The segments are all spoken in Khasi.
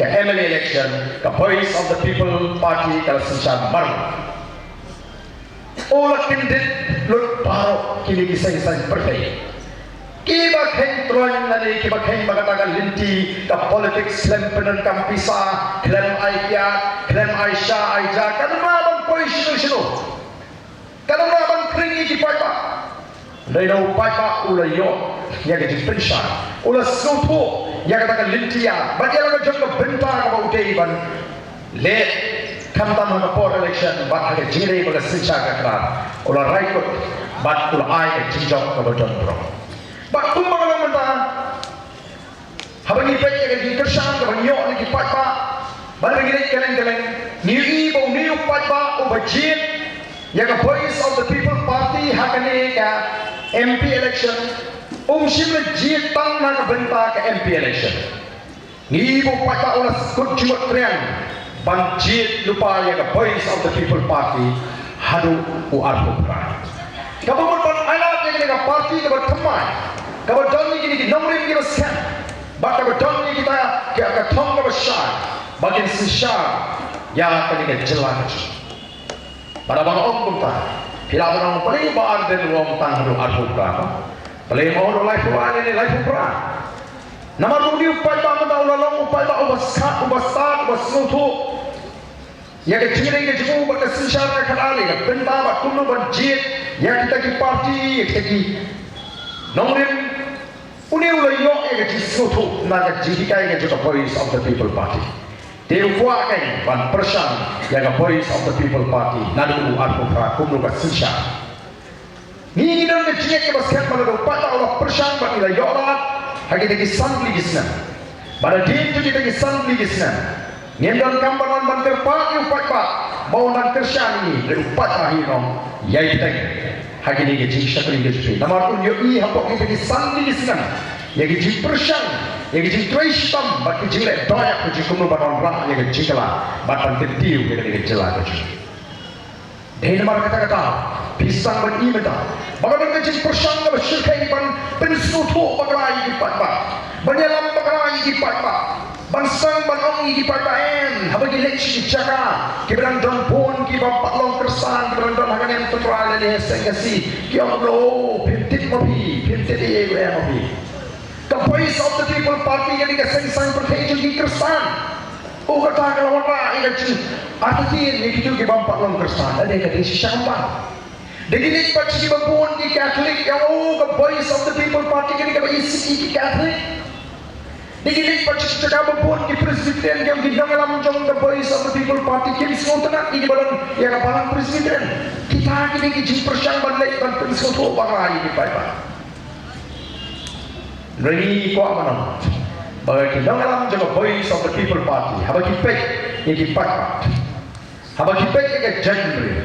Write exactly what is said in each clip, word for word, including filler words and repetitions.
M L A election, ka Voice of the People Party ka la synshar marwei. U la kyndit lut baroh kine ki seng saiñ pyrthei. Kiba kheiñ troiñ lane kiba kheiñ ba kata ka lynti ka politics khlem pyndonkam pisa, khlem ai kiad, khlem ai sha ai ja, ka duna ban poi shano shano. Ka duna ban khring ïa ki paidbah. Dei na u paidbah u la ïoh ïa ka jingpynshai, u la sngewthuh ïa kata ka lynti ïa, bad ïa la ka jong ka bynta kaba u dei ban leh, khamtam ha ka por election bad ha ka jingïadei bad ka synshar ka khlad, u la rai kut bad u la ai ka jingjop kaba don burom. Bad kumba ka long mynta, haba ngi peit ïa ka jingkyrshan kaba ngi ïoh na ki paidbah, bad haba ngi leit kylleng kylleng, ngi ïohi ba une u paidbah uba jied ïa ka Voice of the People Party ha kane ka M P election, um shym la jied tang na ka bynta ka M P election. Ngi ïohi ba u paidbah u la sngewthuh jingmut triang ban jied lypa ïa ka Voice of the People Party haduh u arphew phra. Kaba mut ban ailad ïa kane ka party kaba thymmai, kaba don ïa kine ki nongrim kiba skhem, bad kaba don ïa kita ki, ka thong kaba shai ba kin synshar ïa kane ka jylla ka jong ngi. Bad haba nga ong kumta, phi lah ban ong balei u Bah Ardent u ong tang haduh arphew phra, balei um ong haduh laiphew ar ne laiphew phra? Namar ba une u paidbah mynta u la long u paidbah uba skhem, uba stad, uba sngewthuh ïa ka jingïadei ka jong u bad ka synshar ka khadar, ïa ka bynta bad kumno ban jied ïa kita ki party, ïa kita ki nongrim. Une u la ïoh ïa ka jingsngewthuh na ka jinghikai ka jong ka Voice of the People Party. Te u kwah kein ban pyrshang ïa ka Voice of the People Party naduh u arphew phra kumno ka synshar. Ngi ngi don ka jingngeit kaba skhem ba lada u paidbah u la pyrshang bad ngi la ïoh lad ha kita ki san tylli ki snem, bad hadien jong kita ki san tylli ki snem ngim donkam ban wan ban kyrpad ïa u paidbah ba un nang kyrshan ïa ngi, hynrei u paidbah hi un ong, ïai bteng ha kine ki jingshakri ki jong phi. Namar un ïohi hapoh kita ki san tylli ki snem ïa ki jingpyrshang, ïa ki jingtrei shitom bad ki jingleh dohnud ka jong kumno ban wanrah ïa ka jingkylla bad ban kyntiew ïa kane ka jylla ka jong ngi. Dei namar kata kata phi sdang ban i mynta ba ka don ka jingpyrshang kaba shyrkhei ban pynsngewthuh bakla ïa ki paidbah, ban ïalam bakla ïa ki paidbah, ban sdang ban ong ïa ki paidbah, em, haba ki leit sha ki jaka kiba dang don bun ki bym pat long kyrsan, kiba dang don ha ka niam tynrai lane ha seng Khasi, ki ong kumno, o, phim tip ma phi, phim tip ei ei ruh ma phi. Ka Voice of the People Party ka dei ka seng saiñ pyrthei jong ki Khristan. O, kata ka la wanrah ïa ka jingartatien ïa kito ki bym pat long Khristan. Lane ka dei shisha kumta. Da ki leit pat sha kiba bun ki Catholic, ki ong, o, ka Voice of the People Party ka dei kaba isih ïa ki Catholic. Da ki leit pat sha ki jaka ba bun ki Presbyterian, ki ong, ki nongïalam jong ka Voice of the People Party kim sngewtynnat ïa kiba don ïa ka Balang Presbyterian. Kita ki dei ki jingpyrshang ban leit ban pynsngewthuh bakla ïa ki paidbah. Hynrei ngi kwah ban ong ba ki nongïalam jong ka Voice of the People Party, haba ki peit ïa ki paidbah, haba ki peit ïa ka jaitbynriew,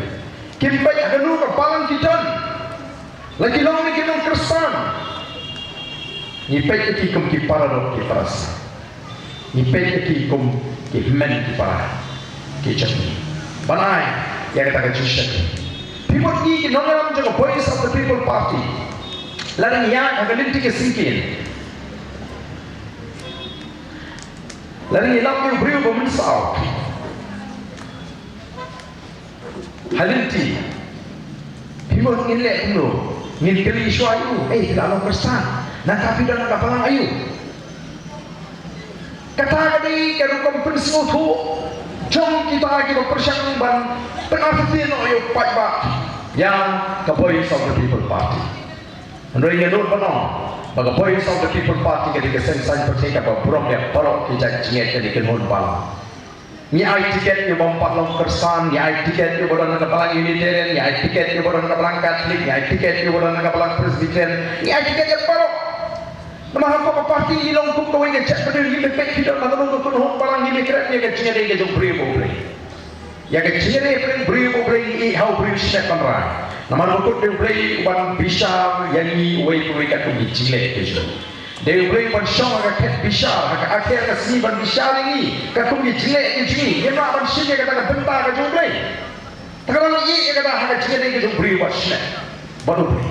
kim peit ha kano ka balang ki don, la ki long ne ki long Khristan. Ngi peit ïa ki kum ki para doh ki para siang. Ngi peit ïa ki kum ki hynmen ki para ki jong ngi. Ban ai ïa kata ka jingshakri. Phi mut ngi ki nongïalam jong ka Voice of the People Party, lada ngi ïaid ha ka lynti ka syngkien, lada ngi lap ïa u briew ba mynsaw ha lynti, phi mut ngin leh kumno? Ngin kylli shuwa ïa u, ei, phi la long Khristan? Nangta phi don ha ka balang aïu? Kata ka dei ka rukom pynsngewthuh jong kita kiba pyrshang ban pynartatien noh ïa u paidbah ïa ka Voice of the People Party. Hynrei nga nud ban ong ba ka Voice of the People Party ka dei ka seng saiñ pyrthei kaba burom ïa baroh ki jait jingngeit, ka dei kynhun balang. Ngi ai tiket ïa u bym pat long Khristan, ngi ai tiket ïa uba don ha ka balang Unitarian, ngi ai tiket ïa uba don ha ka balang Catholic, ngi ai tiket ïa uba don ha ka balang Presbyterian, ngi ai tiket ïa baroh. Namar hapoh ka party ngi long kum kawei ka jaitbynriew, ngi peit peit ki don ha kano ka kynhun balang, ngi kren ïa ka jingïadei ka jong u briew bad u Blei. Ïa ka jingïadei pyrshah briew bad u Blei ngi ïeit ha u briew shimet ban rai. Namar ba kut dei u Blei uban bishar ïa ngi uwei pa uwei katkum ki jingleh ki jong u. Dei u Blei uban shong ha ka khet bishar ha ka akhir ka sngi ban bishar ïa ngi katkum ki jingleh ki jong ngi. Ngim lah ban shim ïa kata ka bynta ka jong u Blei. Te ka dang ïeit ïa kata ha ka jingïadei ka jong u briew bad shimet bad u Blei.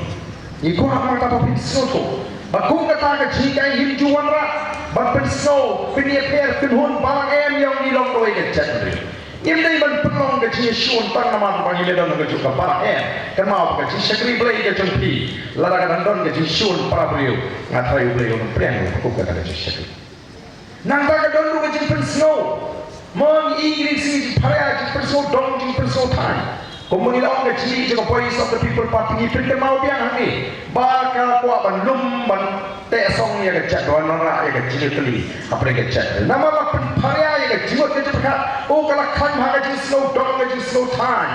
Ngi kwah ba kata ba phin sngewthuh ba kum kata ka jinghikai ngim ju wanrah ban pynsngew pynïapher kynhun balang eh Ngim dei ban pynlong ka jingshun tang namar ba ngi la don ha kajuh ka para, em. Kynmaw ba ka jingshakri Blei ka jong phi, lada ka dang don ka jingshun para briew, nga tharai U Blei un pdiang ïa phi kum kata ka jingshakri. Nangta ka don ruh ka jingpynsngew. Mo, ngi ïohi ki sngi jingpharia, jingpynsngew dong, jingpynsngew thaiñ. Kumba ngi la ong, ka jingïohi jong ka Voice of the People Party, ngi pynkynmaw biang hangne ba ka kwah ban lum, ban teh song ïa ka jaid, ban wanrah ïa ka jingïatylli hapdeng ka jaid. Namar la pynpharia ïa ka jingmut ka jingpyrkhat, u ka la khlaiñ ha ka jingsngew dong, ka jingsngew thaiñ.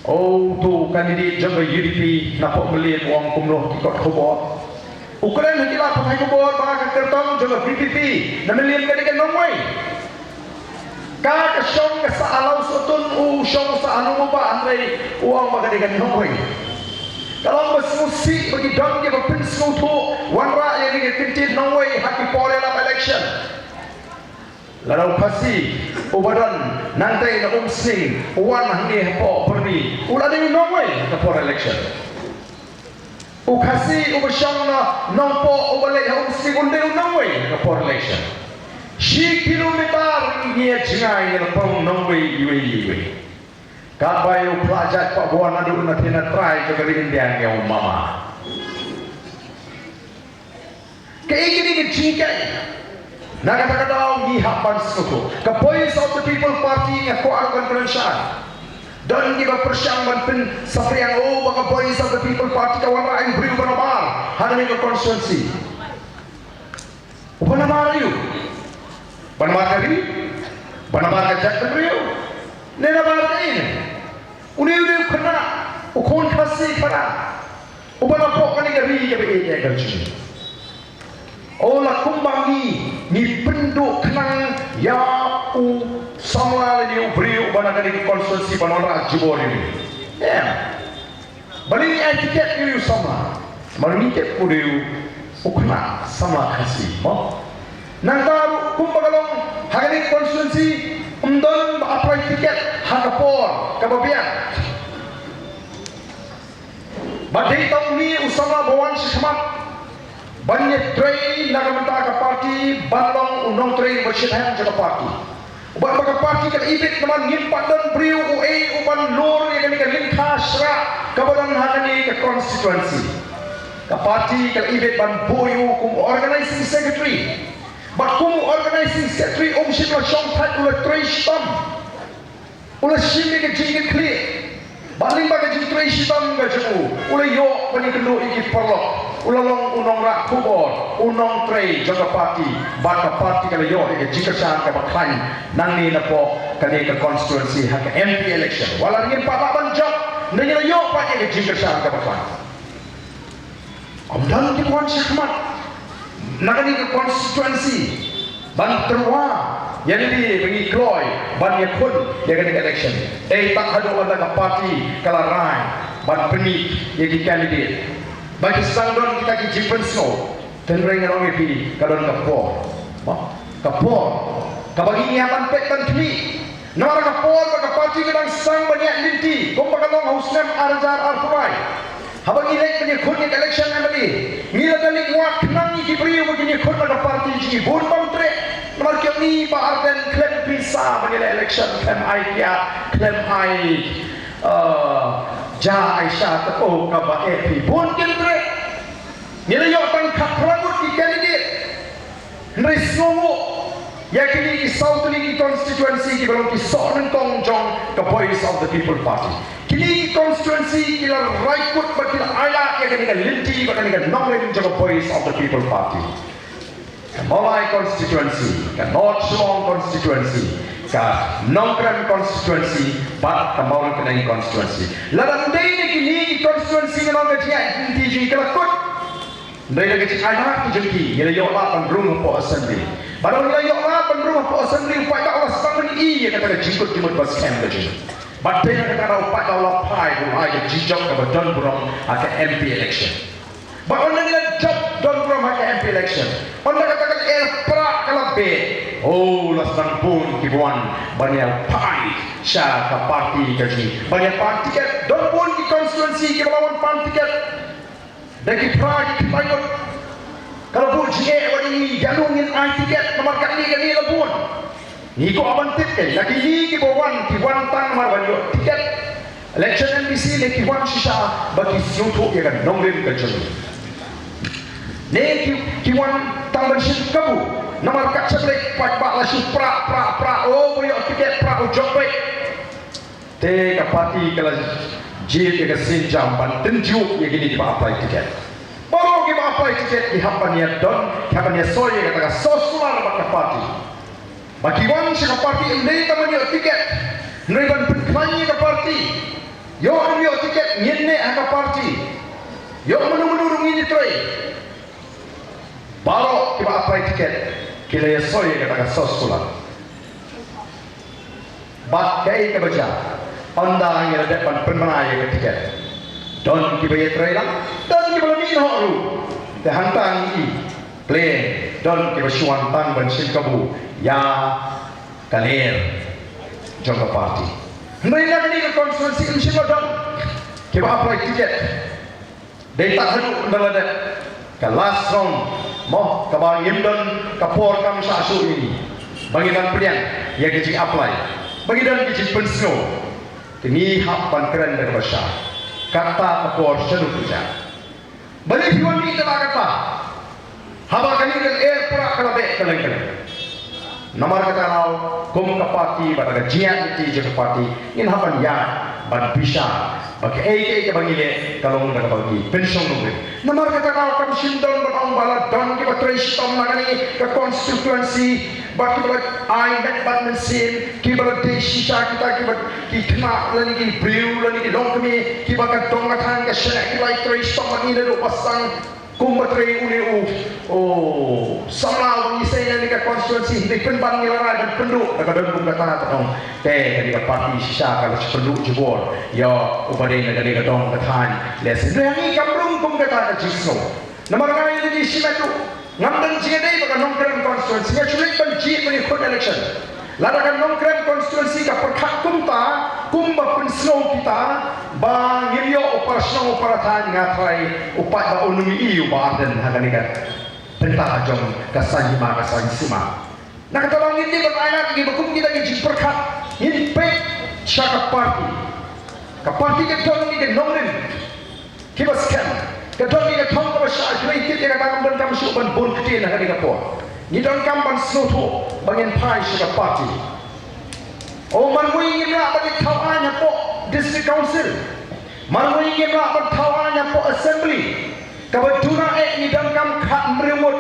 Oh, uto u candidate jong ka U D P na Pohmylliep u ong kumno ha ki kot khubor. U kren ha ki lad pathai khubor ba ka kyrtong jong ka V P P na Mylliem ka dei ka nongwei. Ka, ka shong ka sah ha Lawsohtun, u shong sah ha Nongmabah, hynrei u ong ba ka dei ka nongwei. Ka long ba sngewsih ba ki don kiba pynsngewthuh wanrah ïa kane ka kyntien nongwei ha ki por ïalap election. Lada u Khasi uba don nangtei na Umsning u wan hangne hapoh Pyrdi, u la dei u nongwei ha ka por election. U Khasi uba shong na Nongpoh uba leit ha Umsning un dei u nongwei ha ka por election. Shi kilometer ngi ïa jngai, ngi la pynlong nongwei iwei iwei. Katba ïa u Khlajait Pahbuan naduh na thaiñ na trai jong ka ri India ngi ong mama. Kaei kane ka jinghikai? Na kata ka daw ngi hap ban sngewthuh. Ka Voice of the People Party nga kwah ruh ban kren shai. Don kiba pyrshang ban pynsaphriang, oh, ba ka Voice of the People Party ka wanrah ïa u briew uba nabar ha kane ka constituency. Uba nabar aïu? Ba nabar ka ri? Ba nabar ka jaitbynriew? Ne nabar kaei ne? Une u dei u khynnah, u khun Khasi khadar, uba napoh kane ka ri kaba ïeit ïa ka jong ngi. O, la kumba ngi, ngi pynduh khnang ïa u samla lane u briew uba na kane ka constituency ban wanrah jubor ïa ngi. Em. Balei ngi ai tiket ïa u samla? Namar ngi tip u dei u khynnah samla Khasi, mo? Nangta ruh kumba ka long ha kane ka constituency, ym don ba apply tiket ha ka por kaba biang. Ba dei tang une u samla ba wan shakhmat ban ïatrei na ka bynta ka party, ban long u nongtrei ba shitrhem jong ka party. Bad ba ka party ka la ibit namar ngim pat don briew uei u ban lur ïa kane ka lyngkha shrah kaba don ha kane ka constituency. Ka party ka la ibit ban buh ïa u kum u organizing secretary. Bad kum u organizing secretary um shym la shong thait, u la trei shitom. U la shim ïa ka jingkitkhlieh. Bad lyngba ka jingtrei shitom ka jong u, u la ïoh ban ïakynduh ïa ki paralok. U la long u nongrah khubor, u nongtrei jong ka party. Bad ka party ka la ïoh ïa ka jingkyrshan kaba khlaiñ nangne napoh kane ka constituency ha ka M P election. Wat la ngim pat lah ban jop, hynrei ngi la ïoh pat ïa ka jingkyrshan kaba khlaiñ. Ym don kiba wan shakhmat na kane ka constituency ban tyrwa ïa lade ba ngi kloi ban ïakhun ïa kane ka election. Dei tang haduh ynda ka party ka la rai ban pynmih ïa ki candidate ba ki sdang don kita ki jingpynsngew. Hynrei nga ong ïa phi, ka don ka por, ka por kaba ngi hap ban peit ban khmih. Namar ka por ba ka party ka dang sdang ban ïaid lynti kumba ka long ha u snem ar hajar arphew lai, haba ngi leit ban ïakhun ïa ka election M L A, ngi la dang leit wad khnang ïa ki briew ba kin ïakhun na ka party jong ngi, bun bym treh. Namar ki ong, i Bah Ardent khlem pynsa ban ïaleh election, khlem ai kiad, khlem ai, eh, ja ai sha, te oh kaba eh phi, bun kin treh. Ngi la ïoh tang khatphra ngut ki candidate. Hynrei sngewnguh ïa kine ki saw tylli ki constituency kiba long ki sohnyngkong jong ka Voice of the People Party. Kine ki constituency ki la rai kut bad ki la ailad ïa kane ka lynti bad kane ka nongrim jong ka Voice of the People Party. Ka Mawlai constituency, ka North Shillong constituency, ka Nongkrem constituency bad ka Mawryngkneng constituency. Lada ym dei na kine ki constituency, ngan ong ka jingïaid lynti jong ngi ka la kut. Hynrei da ka jingailad ka jong ki, ngi la ïoh lad ban rung hapoh Assembly. Bad haba ngi la ïoh lad ban rung hapoh Assembly, u paidbah u la sdang ban ïohi ïa kata ka jingkut jingmut ba skhem ka jong ngi. Bad dei na kata ka daw u paidbah u la phai, u la ai ka jingjop kaba don burom ha ka M P election. Bad ynda ngi la jop don burom ha ka M P election, ynda kata ka lyer prah ka la beh, oh, la sdang bun kiba wan ban ïa phai sha ka party ka jong ngi, ban ïa pan tiket. Don bun ki constituency kiba la wan pan tiket da ki phra ki khyndai ngut. Ka la buh jingeh bad ïa ngi, ïa no ngin ai tiket namar kane kane la bun. Ngi kwah ban tip kein, la kine kiba wan, ki wan tang namar ban ïoh tiket election MDC ne ki wan shisha ba ki sngewthuh ïa ka nongrim ka jong ngi. Ne ki, ki wan tang ban shim kabu namar ka check leh pat ba la shu pra, pra, pra, oh, ba ïoh tiket pra u jop beit. Te ka party ka la jied ïa ka sienjam ban tynjuh ïa kine kiba apply tiket. Baroh kiba apply tiket ki hap ban ïa don, ki hap ban ïa soi ïa kata ka soskular bad ka party. Ba ki wan sha ka party ym dei tang ban ïoh tiket, hynrei ban pynkhlaiñ ïa ka party. Ïoh ym ïoh tiket ngin neh ha ka party. Ïoh mano mano ruh ngin ïatrei. Baroh kiba apply tiket ki la ïa soi ïa kata ka soskular. Bad kaei kaba jia, ynda ngi la dep ban pynbna ïa ka tiket, don kiba ïatrei lang, don kiba la mih noh ruh. Te hangta ngi i, plain, don kiba shu wan tang ban shim kabu ïa ka lyer jong ka party. Hynrei na kane ka constituency ym shym la don kiba apply tiket. Dei tang haduh ynda la dep ka last round, mo, kaba ngim don ka por kam shah shuh ïa ngi ba ngi dang pdiang ïa ka jing apply, ba ngi don ka jingpynsngew. Te ngi hap ban kren da kaba shai, kata ka por shaduh ka jia. Balei phi wan mih da kata? Haba kane ka lyer pura ka la beh kylleng kylleng. Namar kata ka daw, kum ka party bad ka jingïaid lynti jong ka party, ngin hap ban ïaid ban bishar ba kaei kaei kaba ngi leh ka long da kaba ngi pynshong nongrim. Namar kata ka daw kam shym don ban ong ba la don kiba trei shitom na kane ka constituency, bad kiba la ai met bad mynsiem, kiba la dei shisha kita kiba ki khynnah lane ki briew lane ki longkmie kiba ka dong ka thaiñ ka shaniah ki la trei shitom bad ngi naduh ba sdang. Kumba trei une u, o, samla uba ngi seng na kane ka constituency, hynrei pynban ngi la rai ban pynduh da ka don kum kata ka dong. Te kane ka party shisha ka la shu pynduh jubor ïa uba dei na kane ka dong ka thaiñ. Lehse hynrei ha ngi kam rung kum kata ka jingsngew. Namar nga ïa lade shimet ruh ngam don jingïadei bad ka Nongkrem constituency, nga shu leit ban jied ban ïakhun election. Lada ka Nongkrem constituency ka pyrkhat kumta, kumba pynsngew kita ba ngim ïoh u para shnong u para thaiñ, nga tharai u paidbah un ym ïohi ïa u Bah Ardent ha kane ka bynta jong ka saiñ hima ka saiñ sima. Na kata daw ngin dei ban ailad ïa ki ba kum kita ki jingpyrkhat ngin peit sha ka party. Ka party ka don ïa ki nongrim kiba skhem. Ka don ïa ka thong kaba shah shuh, kit ïa kata ngam donkam shuh ban bun ktien ha kane ka por. Ngi donkam ban sngewthuh ba ngin phai sha ka party. O, marwei ngim lah ban ïa thaw aiñ hapoh District Council. Marwei ngim lah ban thaw aiñ hapoh Assembly. Kaba duna eh ngi donkam khathynriew ngut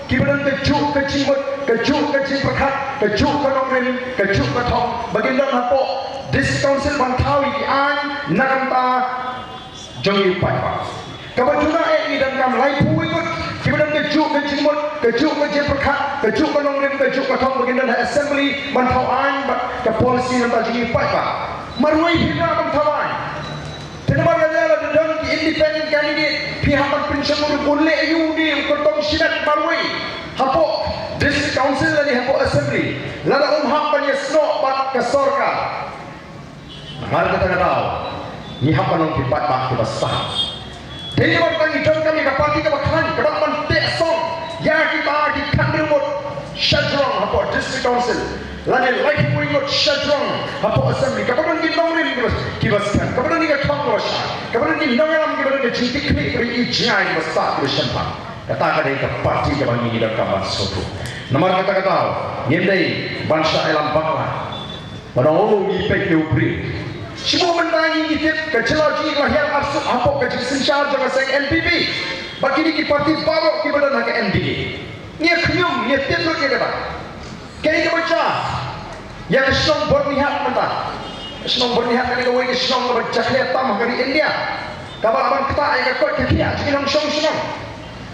kiba don kajuh ka jingmut, kajuh ka jingpyrkhat, kajuh ka nongrim, kajuh ka thong ba kin don hapoh District Council ban thaw ïa ki aiñ na ka bynta jong ngi paidbah. Kaba duna eh ngi donkam laiphew wei ngut kiba don kajuh ka jingmut, kajuh ka jingpyrkhat, kajuh ka nongrim, kajuh ka thong ba kin don ha Assembly ban thaw aiñ bad ka policy na ka bynta jong ngi paidbah. Marwei phim lah ban thaw aiñ. Te namar kata lada don ki independent candidate phi hap ban pynshong ruh, un leh aïu une u kyrtong shimet marwei hapoh District Council lane hapoh Assembly lada um hap ban ïasnoh bad ka sorkar. Namar kata ka daw ngi hap ban long ki paidbah kiba sah. Dei namar kata ngi donkam ïa ka party kaba khlaiñ, kaba lah ban teh song ïa kita ki khathynriew ngut sha jrong hapoh District Council lane laiphew wei ngut sha jrong hapoh Assembly, kaba don ki nongrim kiba, kiba skhem, kaba don ki ka thong kaba shai, kaba don ki nongïalam kiba don ka jingkitkhlieh, kaba don ki jngai kiba sah kiba shemphang. Kata ka dei ka party kaba ngi donkam ban sngewthuh. Namar kata ka daw ngim dei ban shah ïalam bakla. Ban ong, oh, ngi peit ïa u briew. Shibun mynta ngi, ngi tip ka jylla jong ngi ka la hiar arsut hapoh ka jingsynshar jong ka seng NPP bad kine ki party baroh kiba don ha ka MDA. Ngi ïa khñium, ngi ïa tip lut ïa kata. Kaei kaba jia ïa ka shnong Byrnihat mynta? Ka shnong Byrnihat kane kawei ka shnong kaba jakhlia tam ha ka ri India, kaba lah ban ktah ïa ka koit ka khiah jong ki nongshong shnong.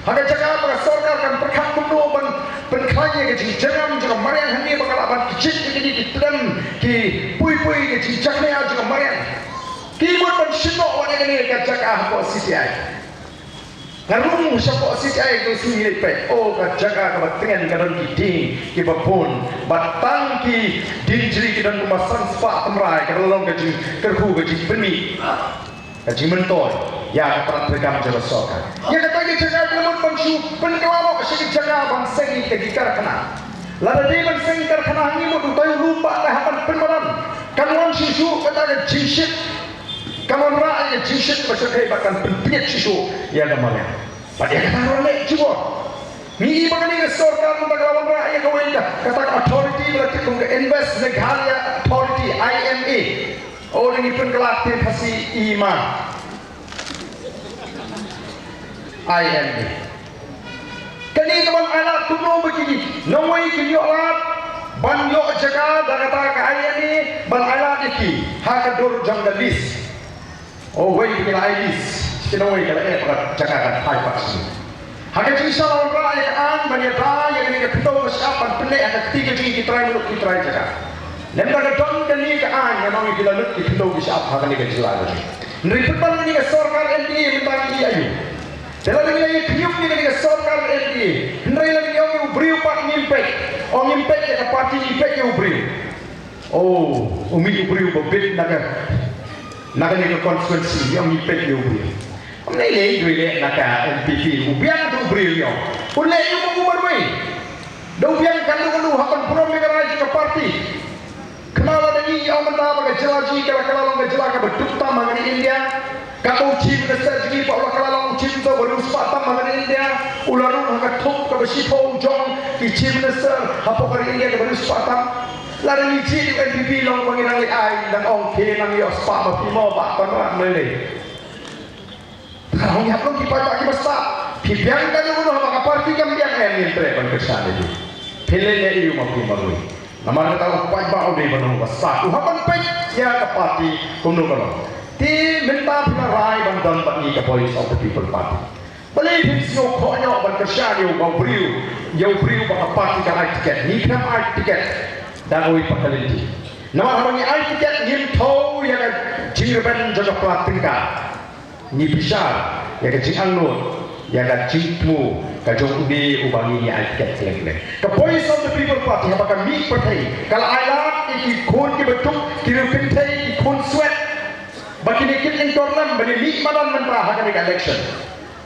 Ha ka jaka ba ka sorkar kan pyrkhat kumno ban pynkhlaiñ ïa ka jingjyrngam jong ka mariang hangne ba ka lah ban kjit ïa kine ki tdem, ki pui pui, ka jingjakhlia jong ka mariang. Ki mut ban shim noh wat ïa kane ka jaka hapoh CTI. Nga rung shapoh CTI ka sngi, ngi leit peit, oh, ka jaka kaba tngen ka don ki dieng kiba bun bad tang ki dieng jri ki don kumba san spah tynrai, ka la long ka jingkyrkhu, ka jingpynmih, ka jingmyntoi ïa ka tnat treikam jong ka sorkar. Ïa kata ka jaka ka mut ban shu pynkylla noh sha ka jaka ban seng ïa ki karkhana. Lada dei ban seng karkhana hangne mut utai u lum ba la hap ban pynmadan. Kan wan shisha kata ka jingshit. Kan wanrah ïa ka jingshit ba shyrkhei bad kan pynpynïaid shisha ïa ka mariang. Bad ïa kata ruh leh jubor. Ngi i ba kane ka sorkar mynta ka la wanrah ïa kawei ka, kata ka authority ba la tip kum ka Invest Meghalaya Authority, I M A. O, ngi pynkylla ktien Khasi, i ma. I M A. Kane ka ban ailad kumno ba ki nongwei kin ïoh lad ban ïoh jaka da kata ka I M A ban ailad ïa ki ha ka dur jong ka lease. O, wei ki la ai lease, ki nongwei ka la eh ba ka jaka ka phai pat sha. Ha ka jingshisha la wanrah ïa ka aiñ ban ïada ïa kane ka khyndew ka shyiap ban pynleit ha ka kti ka jong ki trai muluk ki trai jaka. Lymda ka don kane ka aiñ, nga ong ïa ki la lut ki khyndew ki shyiap ha kane ka jylla ka jong. Hynrei pynban kane ka sorkar N D A mynta ngi ïa ïa. Te lada ngi ïa khñium ïa kane ka sorkar N D A, hynrei lada ngi ong ïa u briew pat ngim peit, ong ngim peit ïa ka party, ngi peit ïa u briew. O, u mih u briew ba bit na ka, na kane ka constituency, ong ngim peit ïa u briew. Ym lei lei, dei leh na ka M P P, u biang u briew ïa u. U leh ïa u ma u marwei. Da u biang kan u, u hap ban burom ïa ka rai jong ka party. Kynmaw lada ngi ïoh mynta ba ka jylla jong ngi ka la, ka la long ka jylla kaba duk tam ha kane India. Kata u Chief Minister jong ngi pat u la, ka la long u Chief Minister uba riewspah tam ha kane India. U la rung ha ka thup kaba shiphew jong ki Chief Minister hapoh ka ri India kaba riewspah tam. Lada ngi jied ïa u N P P long ba ngi nang leh ai, nang ong phi nang ïoh spah ma phi mo, Bah Conrad, ym lei lei. Te ka hok ïa long ki paidbah kiba stad. Phi biang kano kano haba ka party kam biang, em, ngin treh ban kyrshan ïa phi. Phi leh leh ïa u ma phi marwei. Namar kata u paidbah u dei ban long uba stad. U hap ban peit ïa ka party kumno ka long. Te mynta phi la rai ban don bad ngi ka Voice of the People Party. Balei phin sngew khohñioh ban kyrshan ïa u ba u briew, ïa u briew ba ka party ka ai tiket. Ngi khlem ai tiket da kawei pat ka lynti. Namar haba ngi ai tiket ngim thew ïa ka jingrben jong ka pla tyngka. Ngi bishar ïa ka jingangnud, ïa ka jingthmu ka jong une uba ngi, ngi ai tiket khlem khlem. Ka Voice of the People Party haba ka mih pyrthei ka la ailad ïa ki khun kiba duk, ki riewkynthei, ki khun swet. Ba kine kin lyngkor lem ban ïa mih madan mynta ha kane ka election.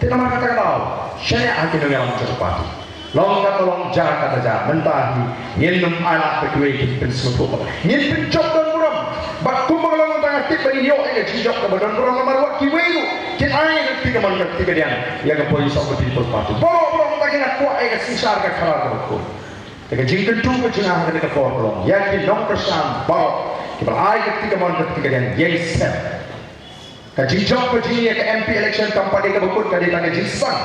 Te namar kata ka daw, shaniah ha ki nongïalam jong ka party. Long kata long, jia kata jia, mynta hi ngin nym ailad ba kiwei kin pynsngewthuh ba ngin pynjop don burom. Bad kumba ka long mynta nga tip ba ngin ïoh ïa ka jingjop kaba don burom namar wat kiwei ruh kin ai ïa ka kti kamon ka kti kadiang ïa ka Voice of the People Party. Baroh baroh mynta ki nga kwah ïa ka synshar ka khadar kaba khuid. Te ka jingkyntu ka jong nga ha kane ka por ka long ïa ki nongkyrshan baroh kiba la ai ka kti kamon ka kti kadiang, ïeng skhem. Ka jingjop ka jong ngi ïa ka M P election kam pat dei kaba kut, ka dei tang ka jingsang.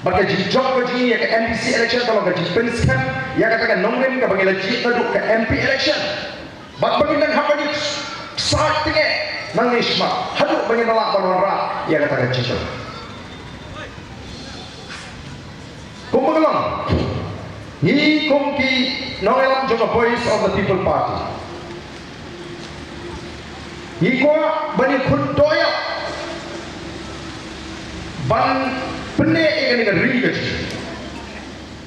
Bad ka jingjop ka jong ngi ïa ka M D C election ka long ka jingpynskhem ïa kata ka nongrim kaba ngi la jied naduh ka M P election. Bad ba ngin nang hap ban ïa sait tynge nangne shakhmat haduh ba ngin lah ban wanrah ïa kata ka jingkyrmen. Kumba ka long, ngi kum ki nongïalam jong ka Voice of the People Party, ngi kwah ban ïakhun dohïap ban pynneh ïa kane ka ri ka jong ngi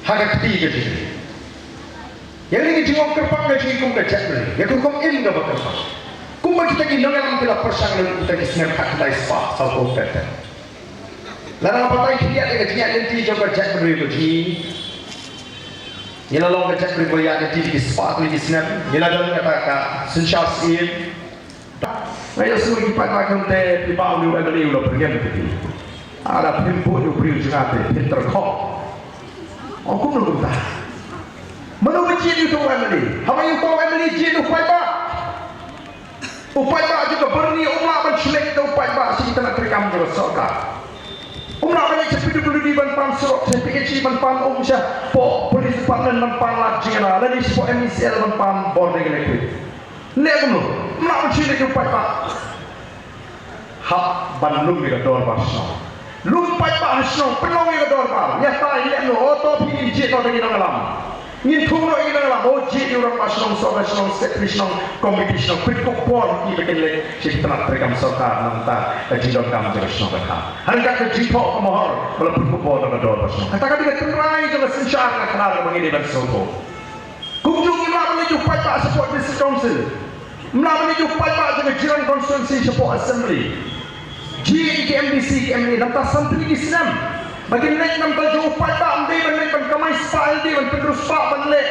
ha ka kti ka jong ngi. Ïa kane ka jingong kyrpang ka jong ngi kum ka jaitbynriew, ïa ka rukom im kaba kyrpang. Kumba kita ki nongïalam ki la pyrshang naduh kita ki snem khatkhyndai spah sawphew phet. Lada nga batai khyndiat ïa ka jingïaid lynti jong ka jaitbynriew ka jong ngi. Ngi la long ka jaitbynriew kaba ïaid lynti da ki spah tylli ki snem. Ngi la don kata ka synshar syiem. Nga ïohsngew ki paidbah ki ong te phi bah une u M L A u la pyrngem ïa phi. Lada phim buh ïa u briew jong nga te phin tyrkhong. Ong kumno kumta? Mano ba jied ïa uto u M L A? Haba ïa uto u M L A jied ïa u paidbah. U paidbah jong ka Byrni um lah ban shu leit da u paidbah sha ki tnat treikam jong ka sorkar. Um lah ban leit sha P W D ban pan surok, sha P H E ban pan um, sha police department ban pan lad jingïada, lane shapoh M E C L ban pan bor de ka liquid. Ne kumno? Um lah ban shu leit da u paidbah. Hap ban lum ïa ka dorbar shnong. Lum paidbah ha shnong, pynlong ïa ka dorbar. Ïa tai leh no, o to phi ngin jied noh da ki nongïalam. Ngin thung noh ïa ki nongïalam, o jied ïa u rangbah shnong, sordar shnong, secretary shnong, committee shnong, pynkup bor ïa ki ba kin leit sha ki tnat treikam sorkar, nangta ka jingdonkam jong ka shnong ka kham. Hangta ka jingthoh ka mohor ba la pynkup bor na ka dorbar shnong. Kata ka dei ka tynrai jong ka synshar ka khadar kaba ngi dei ban sngewthuh. Kumjuh ngim lah ban leit da u paidbah shapoh District Council. Ngim lah ban leit da u paidbah jong ka Jirang Constituency shapoh Assembly. Jied ïa ki M D C, ki M L A, nangta san tylli ki snem. Ba kin leit nangta jong u paidbah, ym dei ban leit ban kamai spah, ym dei ban pynrung spah ban leit.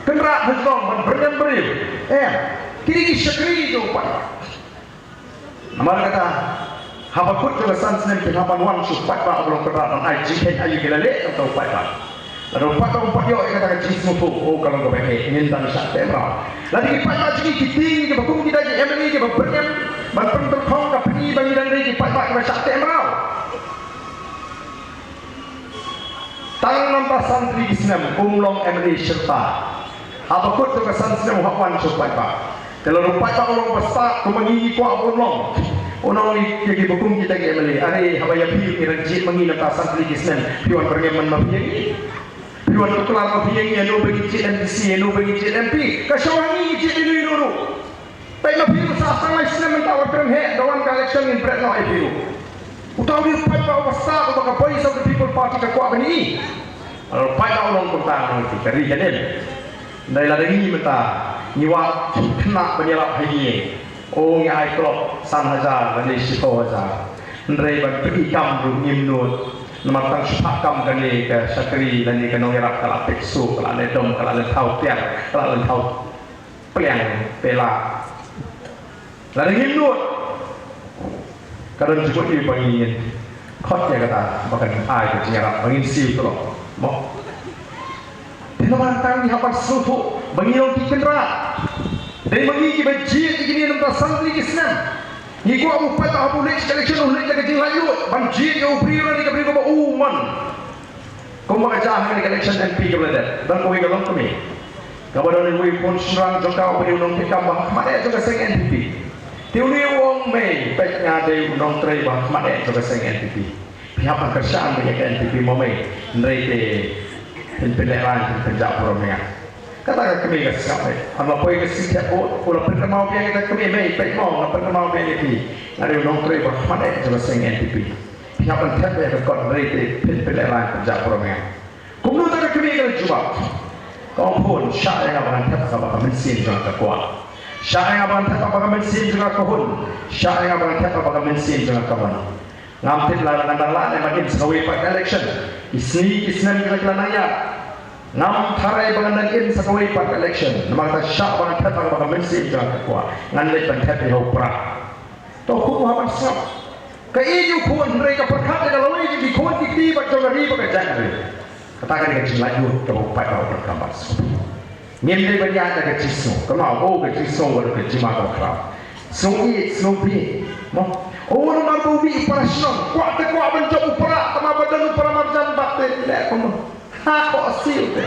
kynrad ha shnong ban byrngem briew. Em, kine ki shakri jong u paidbah. Namar kata, haba kut jong ka san snem ki hap ban wan sha u paidbah uba long kynrad ban ai jingkheiñ aïu ki la leh, kata u paidbah. Lada u paidbah um pat ïoh ïa kata ka jingsngewthuh, oh, ka long kaba heh, ngin dang shah teh mraw. Lada ki paidbah jong ngi ki tieng kiba kum kita ki M L A kiba byrngem ban pynpyrkhong, ka pyni ba ngi dang dei ki paidbah kiba shah teh mraw. Tang namar ba san tylli ki snem um long M L A shirta. Haba kut jong ka san snem u hap wan sha u paidbah. Te lada u paidbah u long ba stad kumba ngi ngi kwah ba un long, un ong ïa kiba kum kita ki M L A, are haba ïa phi ngi dang jied ma ngi namar ba san tylli ki snem, phi wan byrngem man ma phi ïa ngi. Phi wan tuklar ma phi ïa ngi ïa no ba ngi jied M D C, ïa no ba ngi jied M P. Ka shong ha ngi ngi jied ïa no ïa no ruh. Peit ma phi, u sah tang lai snem mynta wat kren heh, da wan ka election ngin bret noh ïa phi ruh. Uta u dei u paidbah uba stad, uba ka Voice of the People Party ka kwah ban ïohi. Lada u paidbah u long kumta, ngan ong ïa phi ka ri ka dem. Hynrei lada ngi mynta ngi wad khynnah ban ïarap ha ïing, oh, ngi ai klop san hajar lane shiphew hajar. Hynrei ban pyni kam ruh ngim nud. Namar tang shu phah kam kane ka shakri lane ka nongïarap ka la pek suk, ka la leh dom, ka la leh thaw tiar, ka la leh thaw pliang pela. Lada ngim nud, ka don jingmut ïa ba ngin khot ïa kata ba kan ai ka jingïarap ba ngin siew tulop. Mo. Te namar kata ngi hap ban sngewthuh ba ngi long ki kynrad. Dei ma ngi kiba jied ïa kine namar san tylli ki snem. Ngi kwah u paidbah haba u leit sha election u leit da ka jinglaitluid ban jied ïa u briew lane ka briew kaba u mon. Kumba ka jia ha kane ka election M P kaba la dep, don kawei ka longkmie kaba don uwei u khun shynrang jong ka uba dei u nongtrei kam ba hakhmat eh jong ka seng N P P. Te une u ong, mei, peit nga dei u nongtrei ba hakhmat eh jong ka seng N P P. Phi hap ban kyrshan ïa ka N P P mo mei, hynrei te phin pynlehrain, phin pynjah burom ïa nga. Kata ka kmie ka sngap, mei. Haba poi ka sngi thep vote, u la pynkynmaw biang ïa ka kmie, mei, peit mo, nga pynkynmaw biang ïa phi. Nga dei u nongtrei ba hakhmat eh jong ka seng N P P. Phi hap ban thep ïa ka kot, hynrei te phin pynlehrain, pynjah burom ïa nga. Kumno te ka kmie ka la jubab? Ka ong, khun, shah ïa nga ba ngan thep ha kaba ka mynsiem jong nga ka kwah. Shah ïa nga ba ngan thep ha kaba ka mynsiem jong nga ka hun. Shah ïa nga ba ngan thep ha kaba ka mynsiem jong nga ka mon. Ngam tip lada ngan dang lah ne ban im sa kawei pat ka election. Ki sngi ki snem ki la, ki la nang ïaid. Ngam tharai ba ngan dang im sa kawei pat ka election. Namar kata shah ba ngan thep ha kaba ka mynsiem jong nga ka kwah. Ngan leit ban thep ïa u Prah. To khun u hap ban sngap. Ka ïeit ïa u khun, hynrei ka pyrkhat ïa ka lawei jong ki khun ki kti bad jong ka ri bad ka jaitbynriew. Kata ka dei ka jinglaitluid kaba u paidbah u donkam ban sngewthuh. Ngim dei ban ïaid da ka jingsngew. Kynmaw, oh, ka jingsngew ka dei ka jingma kaba khraw. Sngewbha, sngewbha. Mo. Oh, namar ba u mih u para shnong, kwah te kwah ban jop u Prah, tangba ba don u para marjan bad te leh kumno. Ha, ko siew te.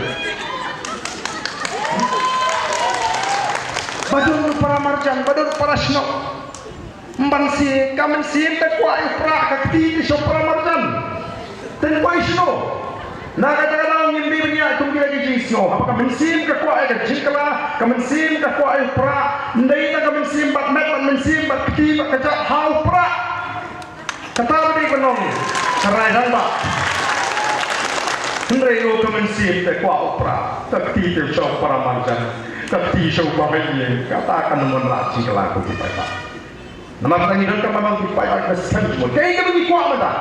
Ba don u para marjan, ba don u para shnong. Ym ban siew, ka mynsiem te kwah ïa u Prah, ka kti te sha u para marjan. Te poi shano? Na kata ka daw ngim dei ban ïaid kum kita ki jingsngew. Haba ka mynsiem ka kwah ïa ka jingkylla, ka mynsiem ka kwah ïa u Prah. Ym dei tang ka mynsiem bad met, bad mynsiem bad kti bad ka jait ha u Prah. Kata ba dei ban ong, ka rai rangbah. Hynrei ruh ka mynsiem te kwah u Prah, ka kti te sha u para marjan, ka kti sha u bahaïing, kata kan ym wanrah jingkylla ko ki paidbah. Namar kata ngi donkam ban long ki paidbah kiba skhem jingmut. Kaei kaba ngi kwah mynta?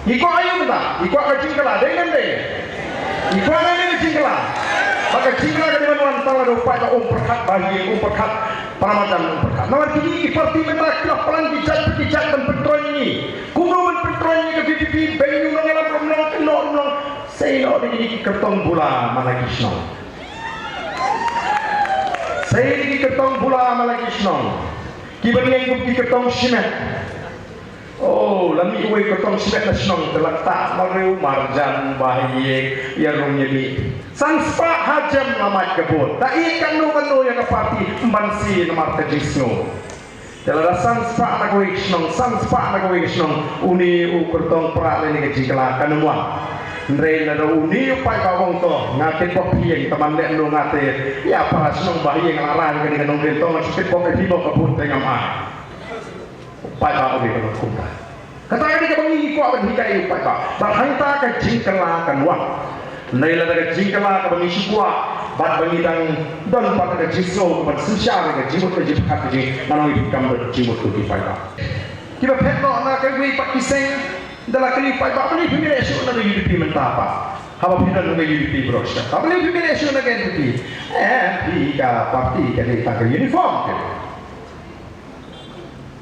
Ngi kwah aïu mynta? Ngi kwah ka jingkylla, dei ne ym dei? Ngi kwah ne ym dei ka jingkylla? Ba ka jingkylla ka dei ban wan tang lada u paidbah um pyrkhat bahaïing, um pyrkhat para marjan, um pyrkhat. Namar kine ki parti mynta ki la plan ki jait pa ki jait ban pyntroiñ ïa ngi. Kumno ban pyntroiñ ïa ka V P P, beiñ ïa u nongïalam ruh ym long, kynnoh ruh ym long. Sei noh da kine ki kyrtong bula man la ki shnong. Sei da ki kyrtong bula man la ki shnong. Kiba ïeng kum ki kyrtong shimet. Oh, la mih uwei u kyrtong shimet na shnong te la ktah marwei, marjan, bahaïing, ïa rung ïa mih. San spah hajan la mait ka vote. Da ïeit katno katno ïa ka party, ym ban siew namar ka jingsngew. Te lada san spah na kawei ka shnong, san spah na kawei ka shnong, une u kyrtong Prah lane ka jingkylla kan ym wan. Hynrei lada une u paidbah u ong to, nga kitbok phi ïeng, tangba leh kumno nga te ïa para shnong bahaïing la rai kane ka nongrim, to nga shu kitbok ïa phi bok ka vote te ngam ai. U paidbah u dei ban long kumta. Kata ka dei kaba ngi ngi kwah ban hikai ïa u paidbah. Bad hangta ka jingkylla kan wan. Hynrei lada ka jingkylla kaba ngi shu kwah bad ba ngi dang don pat ka jingsngew ban synshar ïa ka jingmut ka jingpyrkhat ka jing, ngan ong ïa phi kam don jingmut ko ki paidbah. Kiba phet noh na kiwei pat ki seng, da la kylli u paidbah, balei phim ïaleh shuh na ka U D P mynta pat? Haba phi don ka U D P brochure. Haba phi kane shu na ka N P P. Eh, phi ka party ka dei tang ka uniform ka.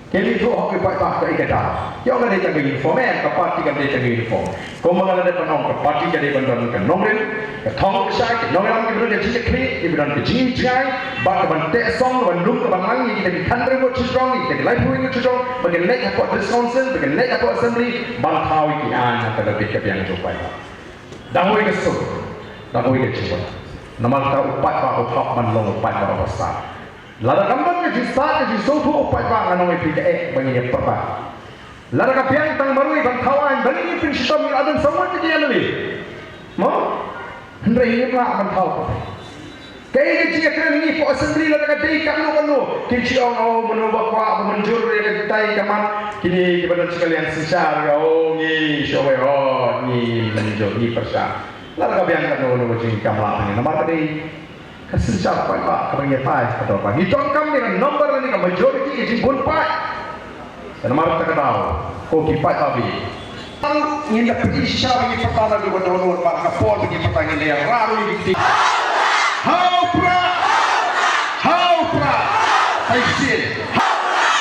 Kane to hok ki paidbah ka ïa ka daw. Ïa ka dei tang ka uniform, eh, ka party ka dei tang ka uniform. Kumba nga la dep ban ong, ka party ka dei ban don ka nongrim, ka thong ka shai, ka nongrim, ki ba don ka jingïakhih, ki ba don ka jingjngai, bad ka ban teh song, ka ban lum, ka ban lang ïa kita ki khyndai ngut shajrong, ïa kita ki laiphew ngut shajrong, ba kin leit hapoh District Council, ba kin leit hapoh Assembly, ban thaw ïa ki aiñ ha ka lade ka biang jong u paidbah. Dang wei ka suk, dang wei ka jingmut. Namar kata u paidbah u hap ban long u paidbah uba stad. Lada kam don ka jingstad, ka jingsngewthuh u paidbah, nga ong ïa phi, kaei ba ngin ïa pyrta. Lada ka biang tang marwei ban thaw aiñ, balei ngin pynshitom ïa u, la don sa ngut ka jingïaleh. Mo? Hynrei ngim lah ban thaw. Kaei ka jingïakren ngi hapoh Assembly lada ka dei katno katno. Kin shu ong, oh, mano ba kwah, ba mynjur ïa katai ka mat. Kine kiba don sha ka liang synshar, oh, ngi shu ong, oh, ngi mynjur, ngi pyrshang. Lada ka biang katno katno ka jingkam lah ngi. Namar ka dei ka synshar paidbah kaba ngi ïa phai ka dor ba ngi donkam ïa ka number lane ka majority ka jingbun paid. Te namar kata ka daw, ko ki paidbah, ngin da pyrshah shisha ba ngin pyrta naduh ba don, ba ka por ba ngin pyrta ngin leh rah ruh ïa ki kti. Ha u Prah! Ha u Prah! Hai shisien.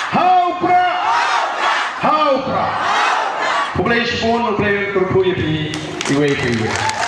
Ha u Prah! Ha u Prah! Khublei shibun, khublei kyrkhu ïa phi iwei pa iwei.